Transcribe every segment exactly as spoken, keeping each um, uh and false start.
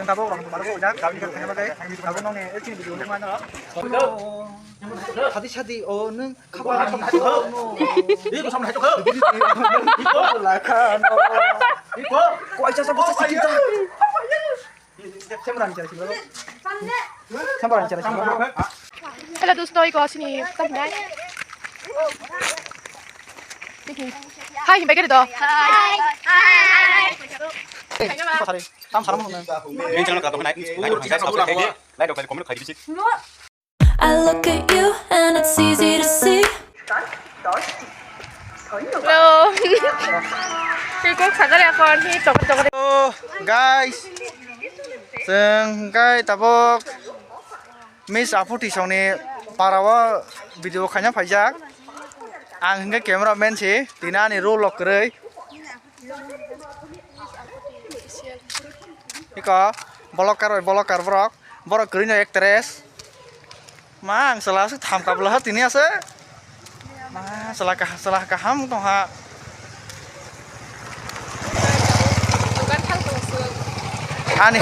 Tabuk rang tabuk jak, tabuk jak, tabuk jak, tabuk nong ni, eh, chini video nung mano. Sadi sadi, oh, nung khabar. Lakha no. Koi cha sa basa sikit. Hello, dosto, iko sini tam hinai. Hai, himbai kari do. Hai. Hai. Tam saram mo. Main channel ka to nai. Like, comment, khai di. I look at you and it's easy to see. Hello. Tei kok sakari akon hi tokot tokot. Hello, guys. Chwng hwnkhe tabuk Miss Aphu Tisongni parao video khaina phaijak. Ang hwnkhe camera man si, tini ani role rok kwrwi. Iko vlogger bai vlogger borok. Borok kwrwino actress. Ma, ang chwla aswk tham kabla ha tini ase. Ma, chwla kah-, chwla kaham tongha. Ani,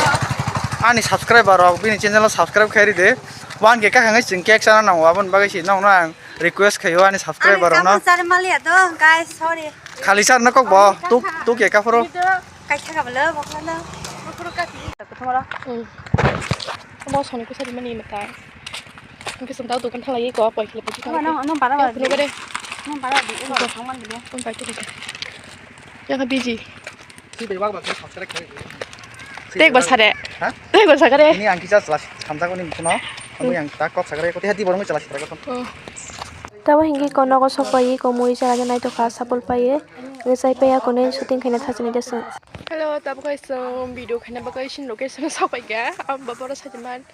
ani subscriber rok bini channel o subscribe khai ride. One K kakhangwi chwng cake chana nango, aboni bagwi si nokno ang request khaio ani subscribe rokno. Ani chakmung chari maliya do, guys, sorry. Khali char no kok bo, tuk, tuk ya kaphuru. Kaitha ka bolo, bokla no. Bo soni ko sari mani mata. Ang kisam tau dukan thalai ko, koi kile puji. No, no, no, bara bara. Nugare. No, bara di. Ko thangman di. Ang pai tu. Yang busy. Si bebak bak subscribe khai. Tek ba sare. Ha? Tek ba sare. Ini ang kisa jelas samjak ni musuno. Ang yang tak kok sakare ko teh di borong jelas sakare ko. Tabo hingke ko nogo sok pai ko muri chara nai to kha sapul pai ye. Nge chai pai ya ko ne shooting khaina thachini de song. Hello, tabo kai song video khaina bagai shin location sok pai ga. Am baboro sajiman.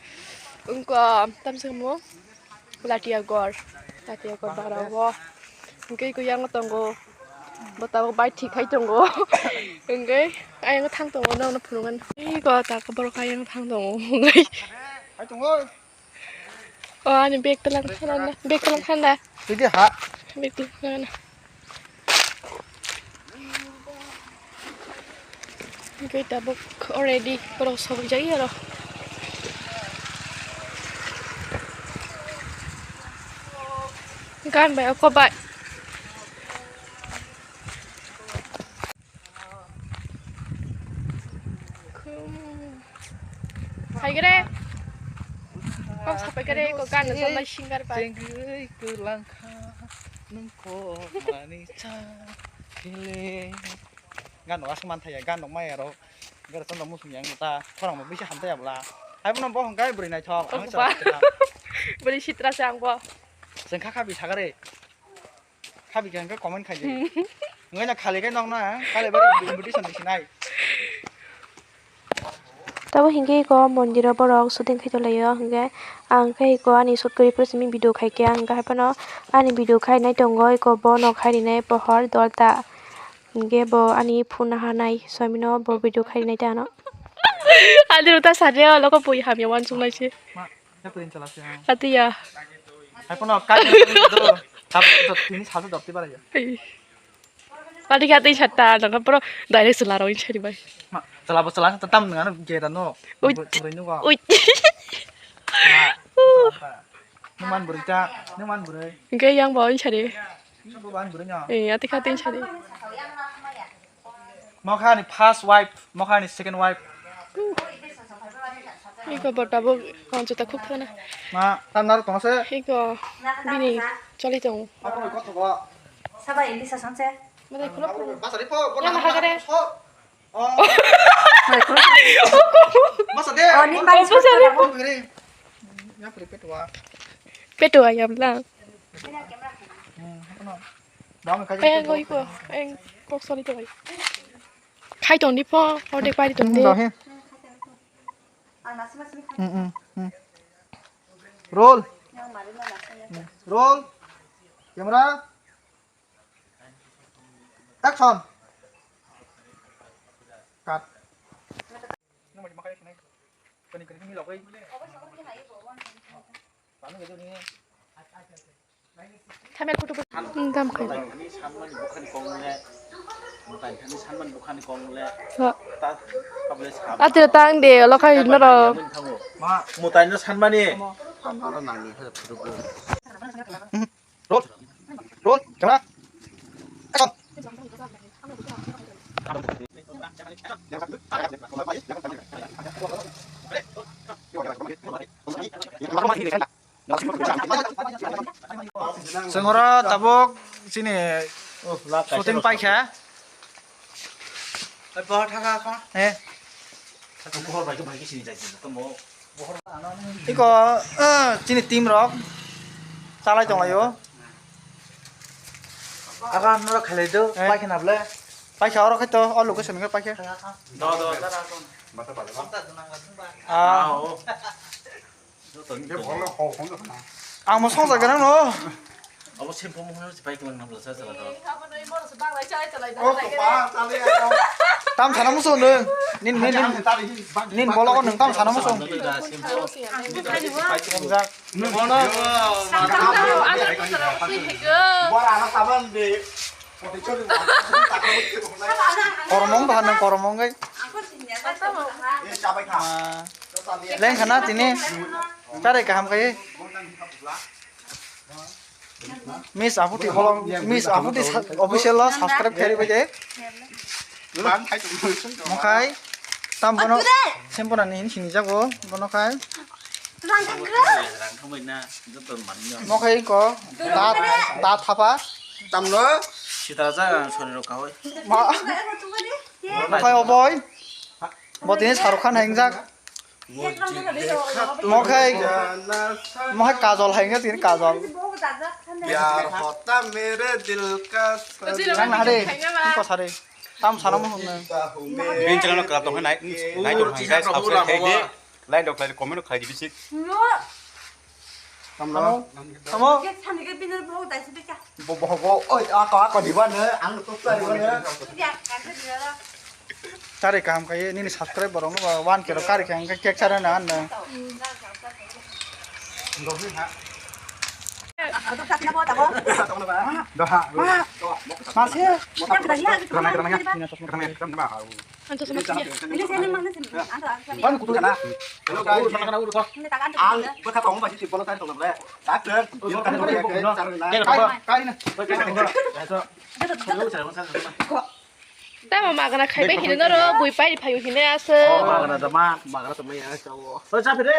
Ungko tam sing mo. Latiya gor, latiya gor bara o. Hingke ko yang tongo. Bo tabok bai thik khai tongo. Hingke ayang thang tongo, nang no phunuknani. Iko ta ko borok ayang thang tongo. Hingke. Hai tongo. O ani bag talang thana, bag talang thana. Tigi ha. Bag talang thana. Hingke tabuk already borok sogwi jai aro. Gan bai oko bai. Hai gere. Kok sapai gere ko gan chonai singer bai. Chengwi kwlangkha nung kok mani cha kele. Gan no aswk man thaya, gan no maya ro. Gara chanda musung yang ta khorang bo bisi hamtaya bla. Hai bono bo hwnkai bwrwi naithok, ang. Bwrwi sitra se ang bo. Chwng kha kha bi sagare. Kha bi khe hwnka comment khai di. Ngai na khali khe nok na kale bari invitation di sinai. Tabo hingke iko mondiro borok shooting khai tonglaio hingke ang khe iko ani shoot kwrwi phuru simi video khaikhe ang khe haiphano ani video khainai tongo iko bono khai rinai pohor dolta. Hingke bo ani phone naharnai, soimino bo video khainai ta ano. Ani rota sade o loko pui hamya wansuk nai se. Ma, ya pui chala se. Atiya. Hai pono kai do. Tap tini salsa dopti bara ya. Ati kati satta nang pro direct sela roi chari bai. Ma, chala bo chala tam nang ano geda no. Ui. Ui. Numan buri ta, numan buri. Hingke yang bo chari. Bo ban buri no. Eh, ati kati chari. Mokha ni first wife, mokha ni second wife. Iko bo tabuk, oh, juta khuk thana. Ma, tam naro tong se. Iko bini choli tong. Apa ko to ko? Saba ini sasan se. Mata khulok. Apa ko? Basa di po, yang hagare. Oh. Masa de. Oh, ni bang. Basa de. Ko bere. Ya puri petua. Petua ya bla. Ayang go iko, ayang kok soli to bai. Khai tong di pho, horde pai tong di. Roll. Roll. Camera. Action. Cut. Thamya kutu kutu. Dam khai. Atira tang de, olo khai norok. Mutai no sanmani. Roll. Roll. Camera. Action. Chwng oro tabuk chini shooting paikha. Eh. Iko, eh, chini team rok chalai tonglaio. Aga norok khailai do, eh. Paikha na ble? Paikha oro khai to, o location khe paikha. Do, do, do, do. Ah. Ang mo songsa ganang no. Abo sempo mo hono sipai kulang nabla sa sa. Tam sana muso nung. Nin, nin, nin. Nin bolo ko nung tam sana muso. Bono. Bora ana saban de. Koromong bahan nung koromong gai. Leng khana tini. Tare kaham kai. Miss Aputi bolong, Miss Aputi sa-, official lo subscribe khairi bai de. Mokhai tam bono sempona ni hin sini jago bono khai. Mokhai ko da da thapa. Tamno sita jaga sori rok kahoi. Ma. Mokhai oboi. Bo tini Shahrukh Khan hengjak. Mokhai, mokhai kajol hai wngkha tini kajol. प्यार होता मेरे दिल का Nang nahari, tiko sari. Tam sana mo hwnna. Bini channel no kwlap tong nai, nai tong hai, subscribe khai di, like rok khlai di, comment rok khlai di bisi. Tamo, tamo. Bo, bo, bo, oi, ako, ako, di ba ne, ang to sa, di ba ne. Tari kaham kaiye, nini subscriber rok no ba one K rok kari khe, hwnkhe cake chara na, na. Doha. Mase. Ang bwkha tongo ba si tip bono tari tong nang le. Tak tong. Tamo magana khaibai hino noro bui pai phaio hino aswk. Oh, magana da ma, magana tongmani aswk. Oi, cha phire.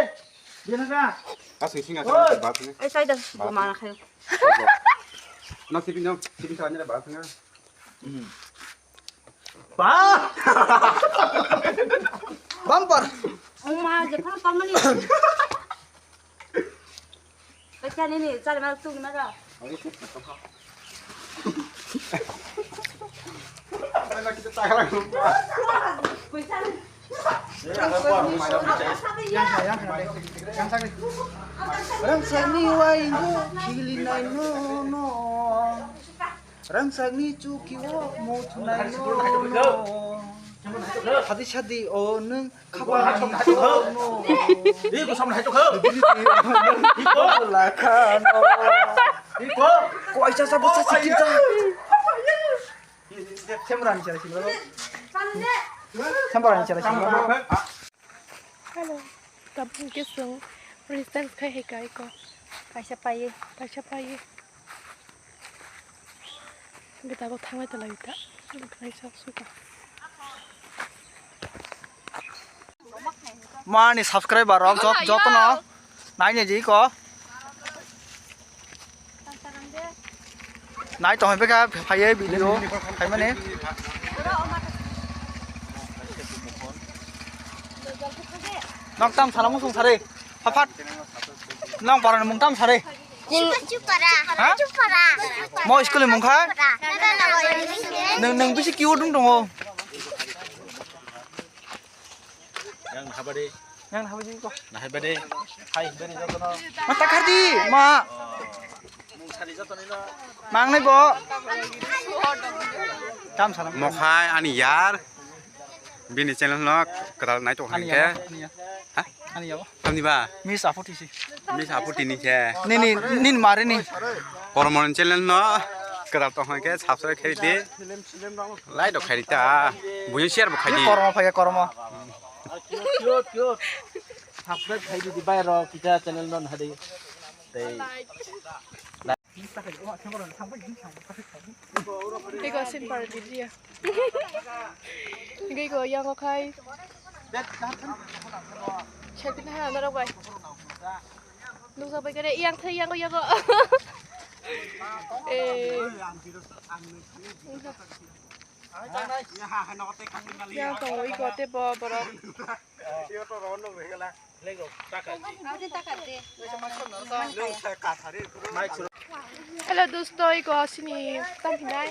Bini ga. Aswk singa ba. Ai sai da, bo magana khaio. No sipin no, sipin sa ni ba singa. Ba! Bumper. Oma, je phano tongmani. Kaicha nini chari ma tu ni ma ga. Puisa. Rang sani wai ngo khili nai no no. Rangchakni chukio muthunai no no. Sadi sadi o nwng khabangni no no. Iko samna hai tokha. Iko lakha no. Iko. Ko aisa sa basa sikit sa. Semran chara simra. Semran chara simra. Hello. Tabuk hwnkhe chwng resistance khai hai ka iko. Kaisa paiye. Kaisa paiye. Hwnkhe tabuk thanglai tonglaio ta. Kaisa suka. Mani subscriber rok jot-, jotono naini je iko. Nai tong beka phaiye video phaimani. Nok tam sana musung sare. Phaphat. Nang parani mung tam sare. Kul. Chupara. Ha? Chupara. Mo school ni mung kha? Chupara. Nang, nang bisi kiu dung tongo. Yang nahabade. Yang nahabade ko. Nahabade. Hai, beri jotono. Ma takardi, ma. Mang nai bo. Tam sana. Mokhai ani yar. Bini channel no kwtal nai tong ani hangke. Yar, ani yar. Ha? Ani yar. Tamni ba? Miss Aputi si. Miss Aputi ni khe. Nini, nini mare ni. Kormon channel no. Kwtal tong hwn khe subscribe khai di. Like rok khai di ta. Buyo share bo khai di. Kormo phai kormo. Subscribe khai di bai rok kita channel non hadi. Tei. Ego sin par di dia. Ego yang okai. Chepin ha na rok bai. Nukjak bai kare, yang thai, yang, yang. Eh. Yang tongo iko tei bo borok. Hello, dosto, iko sini tam hinai.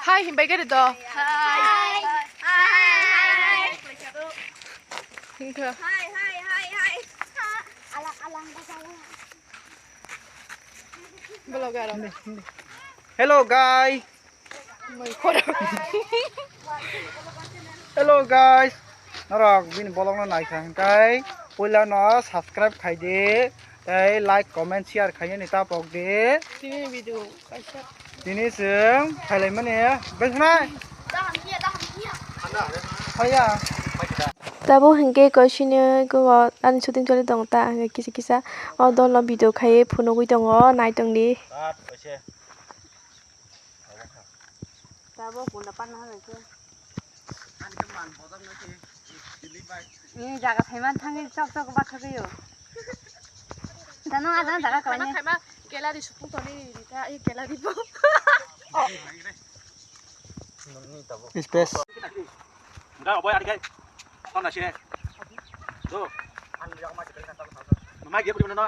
Hai, himbai gari do. Hai. Hai. Hai. Hai. Hai. Hai. Alang, alang, alang. Vlog aro. Hello, guy. Mai khoro. Hello, guys. Norok bini vlog no naikha hwnkhe puila no subscribe khai di, tei like, comment, share khainani ta pok di. Tini video kaisa. Tini chwng phailaimani belkhanai. Phaiya. Tabuk hwnkhe koisini ani shooting choli tongo ta hwnkhe kisa kisa o dolno video khaiwi phunugwi tongo naitongdi. Tabuk kunda panna hai khe. Ni jaga thaiman thangwi chok chok bathagwi o. Tano ajang jaga kwlaini. Thaima gallery supung toni rita, ei gallery bo. Space. Enggak, boy, adik, eh. Tau nasi, eh. Tuh. Mai dia, no?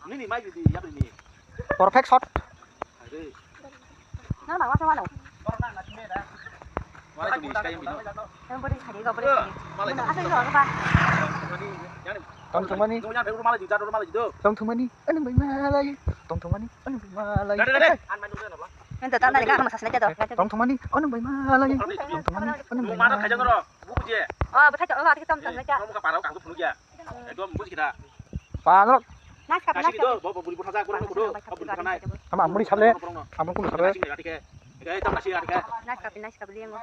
Ini nih, mai di, ya, ini. Perfect shot. Aduh. Nang nang masa mana? Yang beri kali, kau beri kali. Mana asal itu apa? Tong thumani. Tong thumani. Ano bai malai. Tong thumani. Ano bai malai. Nanti tanda lagi kamu sasnya jatuh. Tong thumani. Ano bai malai. Tong thumani. Ano bai malai. Oh, betul. Oh, ada kita tong thumani. Ekdom buji kita. Pangrok. Nice cup, nice cup. Bo, bo, buri butha jak, borok no budo. Bo buri butha nai. Ama amuri sable. Amuri kunu sable. Nice cup, nice cup, liam.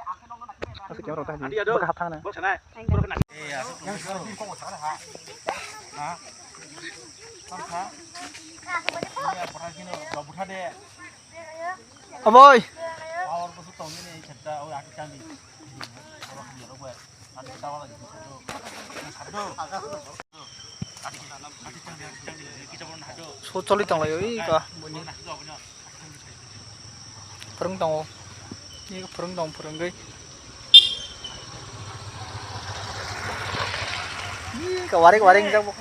Asa kya rota hai? Adi ado. Baka hapang na. Bo sanai. Borok na. Aboy. So choli tong lai oi ka buni. Phwrwng tongo. Ni phwrwng tong phwrwngwi. Ni ka waring waring jak bo.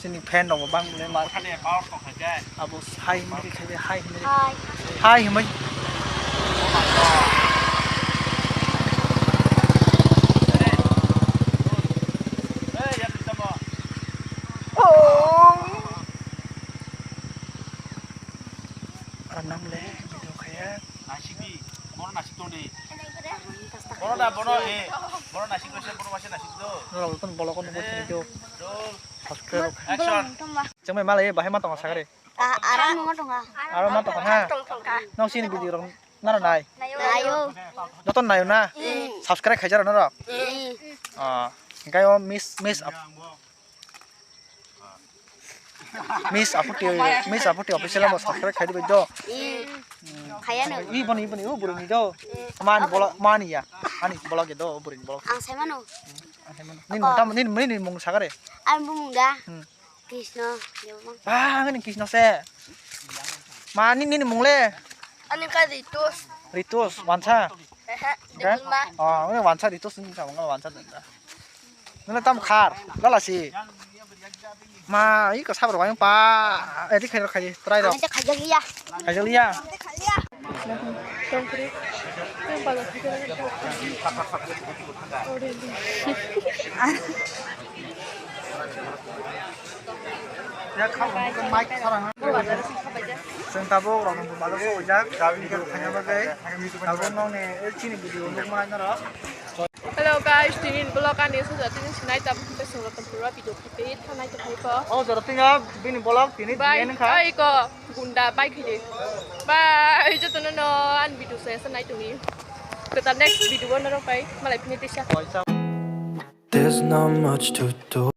Chini fan rok bo bang le mar. Abo hai himri khai hai himri. Hai. Hai himri. Oh. Anam le video khaya. Nasik di. Bono nasik tong di. Bono da, bono, eh. Bono nasik do, bono wase nasik do. Norok tong bolok no boi do. Subscribe. Action. Chengmai malai bahai ma tongo sagari. Aram mo tonga. Aram ma tongo ha. Nong sini video rok naro nai. Nayo. Joto nayo na. Subscribe khaijaro norok. Ah, engkai o miss miss Miss Aputi, Miss Aputi official mo subscribe khai dibai do. Khaya no. I boni, i boni, o buri ni do. Mani bola, mani ya. Ani bola ge do, buri ni bola. Ang sai mano. Ang sai mano. Nin tam, nin, nin, nin mung sagare. Ang bumung da. Hmm. Krishna, ya bang. Ah, ang ni Krishna se. Mani nin mung le. Ani ka Ritus. Ritus, wansa. Ehe, Ritus ma. Oh, ini wansa Ritus ni sama wansa da. Nana tam khar, lala si. Ma, iko sabra wayang pa, edit khai khai try do. Ante khajak liya. Khajak liya. Ante khajak liya. Tongkri. Yang pada khajak. Ya, kha, mic sarang. Sing tabuk rok bazar sojak, khaina bagwi. Tabuk nong ni, eh, chini video nukma naro. Hello, Hello guys, tini vlog ani suja tini sinai tam ke solo tam pura video kete thanai to hai ko. Oh, jara tinga bini vlog tini Bye. Dian kha. Ai ko gunda bye khide. Bye, joto no no an video se sanai tuni. Kata next video no pai malai pini tisa. There's not much to do.